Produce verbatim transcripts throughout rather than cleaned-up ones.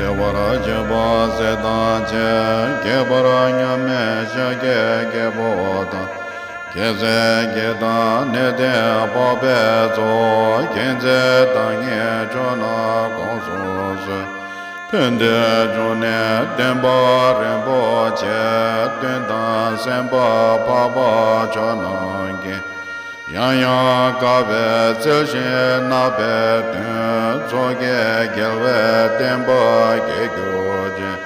བདེ་བར་གཤེགས་པ་སྲས་དང་བཅས། ཁྱད་པར་མཉམ་མེད་ཤཱཀྱའི་རྒྱལ་པོ་དང་། རྒྱལ་སྲས་བརྒྱད་དང་གནས་བརྟན་འཕགས་པའི་ཚོགས། མཁྱེན་བརྩེ་དང་ངེས་མཆོག་རྣམས་དགོངས་སུ་གསོལ། ཕན་བདེའི་འབྱུང་གནས་བསྟན་པ་རིན་པོ་ཆེ། སྟོན་དང་སེམས་དཔའ་འཕགས་པ་མཆོག་རྣམས་ཀྱིས། ཡང་ཡང་དགའ་བའི་རྩལ་ཞིང་བརྣག་པའི་དོན། མཚོ་སྐྱེས་རྒྱལ་བའི་བསྟན་པ་རྒྱས་གྱུར་ཅིག།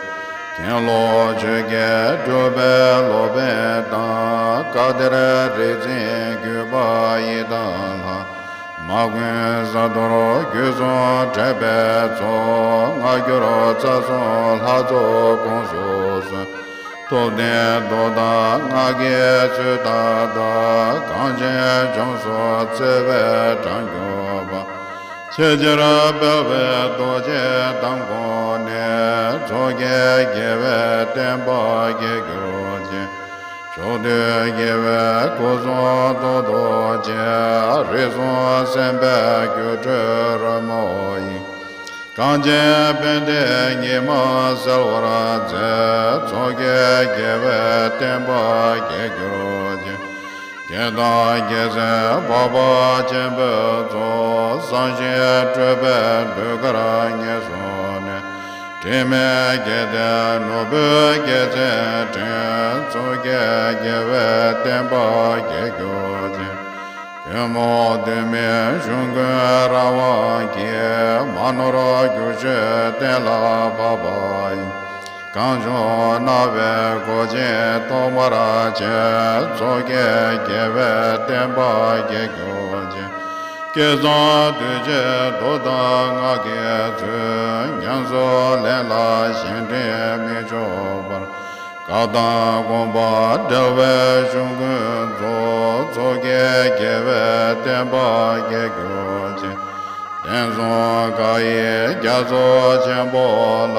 མཁན་སློབ་ཆོས་ཀྱི་གྲུབ་པའི་སློབ་དཔོན་དང་། བཀའ་གཏེར་རིག་འཛིན་བརྒྱུད་པ་ཡི་དམ་ལྷ། མ་བསྐུལ་གསང་རྡོར་རྒྱུད་གསུམ་དྲེགས་པའི་ཚོགས། སྔ་འགྱུར་རྩ་གསུམ་ལྷ་ཚོགས་དགོངས་སུ་གསོལ། ཐུབ་བསྟན་མདོ་དང་སྔགས་ཀྱི་ཚུལ་མཐའ་དག། གངས་ཅན་ལྗོངས་སུ་བརྩེ་བས་དྲངས་གྱུར་པ། ཆེས་ཆེར་སྤེལ་བའི་རྡོ་རྗེའི་གདམས་ངོ་ནས། མཚོ་སྐྱེས་རྒྱལ་བའི་བསྟན་པ་རྒྱས་གྱུར་ཅིག། ཕྱོགས་དུས་རྒྱལ་བའི་སྐུ་གསུང་ཐུགས་རྡོ་རྗེ། རིགས་གསུམ་སེམས་དཔའི་སྒྱུ་འཕྲུལ་རོལ་མོ་ཡིས། གངས་ཅན་ཕན་བདེའི་ཉི་མ་གསལ་བར་མཛད། མཚོ་སྐྱེས་རྒྱལ་བའི་བསྟན་པ་རྒྱས་གྱུར་ཅིག། རྒྱལ་དང་རྒྱལ་སྲས་འཕགས་པ་ཆེན་པོའི་ཚོགས། བསམ་བཞིན་སྤྲུལ་པའི་ཟློས་གར་ངེས་བཟུང་ནས། དྲི་མེད་རྒྱལ་བསྟན་ནོར་བུའི་རྒྱལ་མཚན་སྒྲེང་། མཚོ་སྐྱེས་རྒྱལ་བའི་བསྟན་པ་རྒྱས་གྱུར་ཅིག། པུས་མོ་བདུད་མོའི་གཞུང་ཀུན་རང་དབང་གིས། མ་ནོར་སྒྱུ་ཤུལ་གཏན་ལ་ཕབ་པ་ཡི། གངས་ལྗོངས་སྣང་བའི་སྒོ་ཆེན་ཐོག་མར་ཕྱེས། མཚོ་སྐྱེས་རྒྱལ་བའི་བསྟན་པ་རྒྱས་གྱུར་ཅིག། བསྐལ་བཟང་གདུལ་བྱའི་མདོ་དང་སྔགས་ཀྱི་ཚུལ། ཉམས་སུ་ལེན་ལ་གཞན་དྲིང་མི་འཇོག་པར། བཀའ་དང་དགོངས་པ་འགྲེལ་བའི་གཞུང་ཀུན་རྫོགས། མཚོ་སྐྱེས་རྒྱལ་བའི་བསྟན་པ་རྒྱས་གྱུར་ཅིག། བསྟན་སྲུང་བཀའ་ཡི་རྒྱ་མཚོ་ཆེན་པོ་ལ།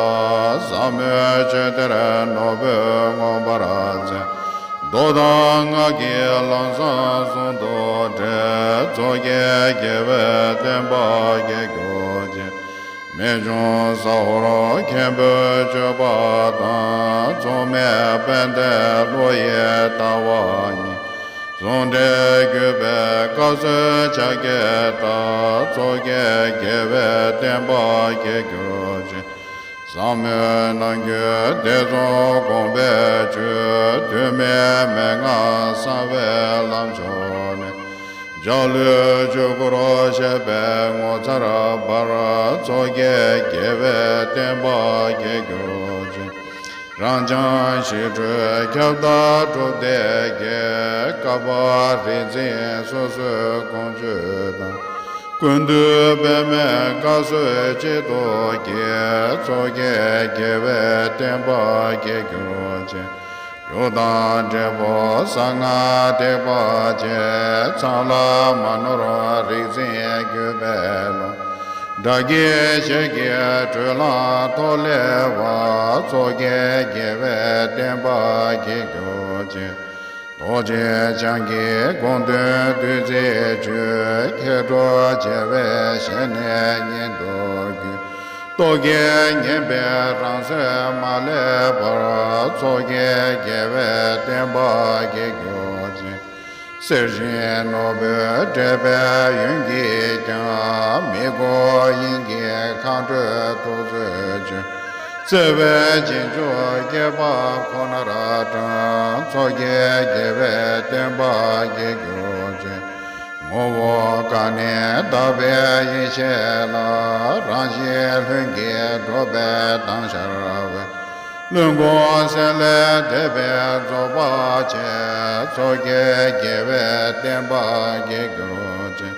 ཟབ་མོའི་ཆོས་གཏེར་ནོར་བུས་ངོམས་པར་མཛད། མདོ་དང་སྔགས་ཀྱི་ལམ་བཟང་ཟུང་དུ་འབྲེལ། མཚོ་སྐྱེས་རྒྱལ་བའི་བསྟན་པ་རྒྱས་གྱུར་ཅིག། རྨད་བྱུང་ཟ་ཧོར་མཁན་པོའི་སྤྱོད་པ་དང་། མཚུངས་མེད་དཔལ་ལྡན་ཀླུ་ཡི་ལྟ་བ་གཉིས། ཟུང་འབྲེལ་བརྒྱུད་པའི་བཀའ་སྲོལ་ཕྱག་རྒྱས་ལྟར། མཚོ་སྐྱེས་རྒྱལ་བའི་བསྟན་པ་རྒྱས་གྱུར་ཅིག། ཟབ་མོའི་ནམ་རྒྱུན་ཐེ་ཚོམ་སྒོམ་པའི་ཆོས། དུས་མེད་མན་ངག་གསང་བའི་ལམ་མཆོག་ནས། འཇའ་ལུས་ཆོས་སྐུར་བཤད་པའི་ངོ་མཚར་འབར། མཚོ་སྐྱེས་རྒྱལ་བའི་བསྟན་པ་རྒྱས་གྱུར་ཅིག། རབ་འབྱམས་ཞི་ཁྲོའི་ཁྱབ་བདག་སྒྲུབ་སྡེ་བརྒྱད། བསྐལ་པ་རིག་འཛིན་སོ་སོའི་དགོངས་སྤྱོད་དང་། ཀུན་འདུས་པདྨའི་བཀའ་སྲོལ་གཅིག་ཏུ་གྱེས། མཚོ་སྐྱེས་རྒྱལ་བའི་བསྟན་པ་རྒྱས་གྱུར་ཅིག། རྒྱུ་དང་འབྲས་བུ་གསང་སྔགས་ཐེག་པ་ཆེ། ཚང་ལ་མ་ནོར་རིག་འཛིན་བརྒྱུད་པའི་ལུང་། དགྲ་བགེགས་ཞལ་གྱི་དྲོད་རླངས་ཐོགས་ལེགས་པ། མཚོ་སྐྱེས་རྒྱལ་བའི་བསྟན་པ་རྒྱས་གྱུར་ཅིག། རྡོ་རྗེ་འཆང་གི་དགོངས་དོན་བདུད་རྩིའི་ཆུས། མཁས་གྲུབ་རྒྱལ་བའི་ཞལ་ནས་སྙན་དུ་བརྒྱུད། རྟོག་གེ་ངན་པའི་རང་སེམས་མ་བསླད་པར། མཚོ་སྐྱེས་རྒྱལ་བའི་བསྟན་པ་རྒྱས་གྱུར་ཅིག། གསེར་ཞུན་ནོར་བུས་སྤྲས་པའི་ཡོན་གྱིས་ཀྱང་། མི་མགོ་དབྱིངས་ཀྱི་མཁའ་འགྲོའི་ཐུགས་མཛོད་ཆུས། བརྩེ་བའི་རྗེས་འཇུག་སྐྱེས་པ་ཁོ་ནར་བགྲང་། མཚོ་སྐྱེས་རྒྱལ་བའི་བསྟན་པ་རྒྱས་གྱུར་ཅིག། ངོ་བོ་གང་ནས་དག་པའི་ཡེ་ཤེས་ལ། རང་བཞིན་ལྷུན་གྱིས་གྲུབ་པའི་གདངས་ཤར་བས། བློན་པོ་སེམས་ལས་འདས་པའི་རྫོགས་པ་ཆེ། མཚོ་སྐྱེས་རྒྱལ་བའི་བསྟན་པ་རྒྱས་གྱུར་ཅིག།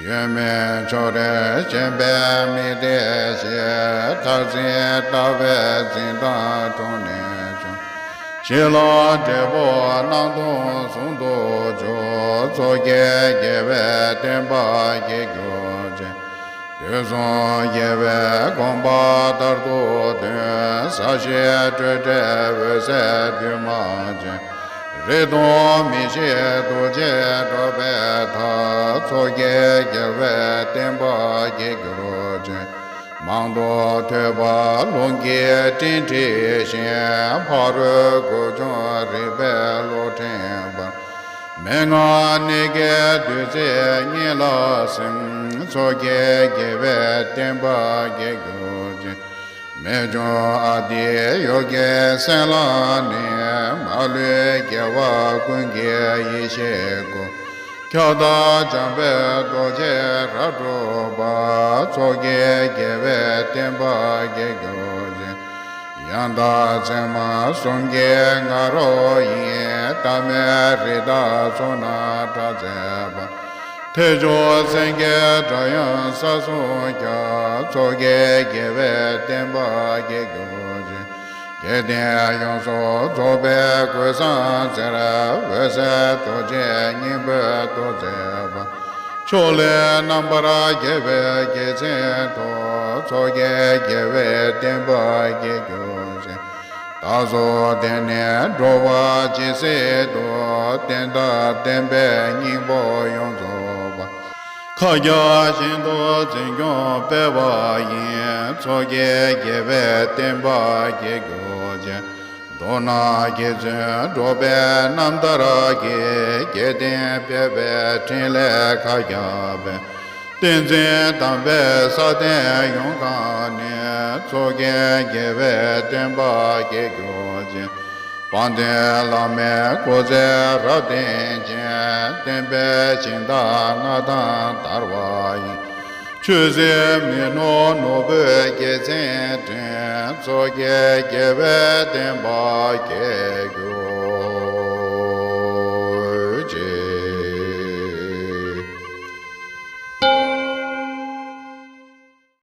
ཡོད་མེད་ཕྱོགས་རིས་ཞེན་པས་མི་བདེ་ཞིང་། མཐར་འཛིན་ལྟ་བའི་འཛིན་སྟངས་དྲུངས་ནས་བྱུང་། ཞི་ལྷག་འབྲས་བུ་སྣང་སྟོང་ཟུང་དུ་འཇུག། མཚོ་སྐྱེས་རྒྱལ་བའི་བསྟན་པ་རྒྱས་གྱུར་ཅིག། དུས་གསུམ་རྒྱལ་བའི་དགོངས་པ་མཐར་ཐུག་སྟོན། ཟབ་ཞི་སྤྲོས་བྲལ་འོད་གསལ་འདུས་མ་བྱས། རིག་སྟོང་མི་ཤིགས་རྡོ་རྗེ་སྒྲུབ་པའི་མཐར། མཚོ་སྐྱེས་རྒྱལ་བའི་བསྟན་པ་རྒྱས་གྱུར་ཅིག། མང་དུ་ ཐོས་པ་ལུང་གི་སྤྲིན་འཁྲིགས་ཤིང་། ཕ་རོལ་དགུ་བྱུང་རིག་པའི་གློག་ཕྲེང་བར། མན་ངག་གནད་ཀྱི་བདུད་རྩི་གཉིད་ལ་སིམ། མཚོ་སྐྱེས་རྒྱལ་བའི་བསྟན་པ་རྒྱས་གྱུར་ཅིག། རྨད་བྱུང་ཨ་ཏི་ཡོ་གའི་སེམས་ལ་ནི། མ་ལུས་རྒྱལ་བ་ཀུན་གྱི་ཡེ་ཤེས་སྐུ། ཁྱབ་བདག་འཇམ་དཔལ་རྡོ་རྗེ་རབ་སྒྲོགས་པ། མཚོ་སྐྱེས་རྒྱལ་བའི་བསྟན་པ་རྒྱས་གྱུར་ཅིག། ཡང་དག་མཚན་མ་གསུམ་གྱི་ང་རོ་ཡིས། ལྟ་མེད་རི་དྭགས་ཚོགས་རྣམས་སྐྲག་མཛད་པ། ཐེག་མཆོག་སེང་གེའི་སྒྲ་དབྱངས་ས་གསུམ་ཁྱབ། མཚོ་སྐྱེས་རྒྱལ་བའི་བསྟན་པ་རྒྱས་གྱུར་ཅིག། རྒྱལ་བསྟན་ཡོངས་སུ་རྫོགས་པའི་གོས་བཟང་རྩེར། འོད་གསལ་རྡོ་རྗེ་སྙིང་པོས་གཏོར་མཛད་པ། ཕྱོགས་ལས་རྣམ་པར་རྒྱལ་བའི་རྒྱལ་མཚན་ཐོགས། མཚོ་སྐྱེས་རྒྱལ་བའི་བསྟན་པ་རྒྱས་གྱུར་ཅིག། བདག་སོགས་དེང་ནས་འགྲོ་བ་ཇི་སྲིད་དུ། བསྟན་དང་བསྟན་པའི་སྙིང་པོ་ཡོངས་རྫོགས་པ། མཁའ་ཁྱབ་ཤིན་ཏུ་འཛིན་སྐྱོང་སྤེལ་བ་ཡིས། མཚོ་སྐྱེས་རྒྱལ་བའི་བསྟན་པ་རྒྱས་གྱུར་ཅིག། མདོར་ན་རྗེ་བཙུན་འགྲོ་བའི་རྣམ་ཐར་གྱི། རྒྱལ་བསྟན་སྤེལ་བའི་ཕྲིན་ལས་མཁའ་ཁྱབ་པའི། བསྟན་འཛིན་དམ་པའི་ས་སྟེང་ཡོངས་གང་ནས། མཚོ་སྐྱེས་རྒྱལ་བའི་བསྟན་པ་རྒྱས་གྱུར་ཅིག། དཔལ་ལྡན་བླ་མའི་སྐུ་ཚེ་རབ་བརྟན་ཅིང་། བསྟན་པའི་སྦྱིན་བདག་མངའ་ཐང་དར་བ་ཡི། ཆོས་སྲིད་མི་ནོར་ནོར་བུའི་རྒྱལ་མཚན་སྤྲིན། མཚོ་སྐྱེས་རྒྱལ་བའི་བསྟན་པ་རྒྱས་གྱུར།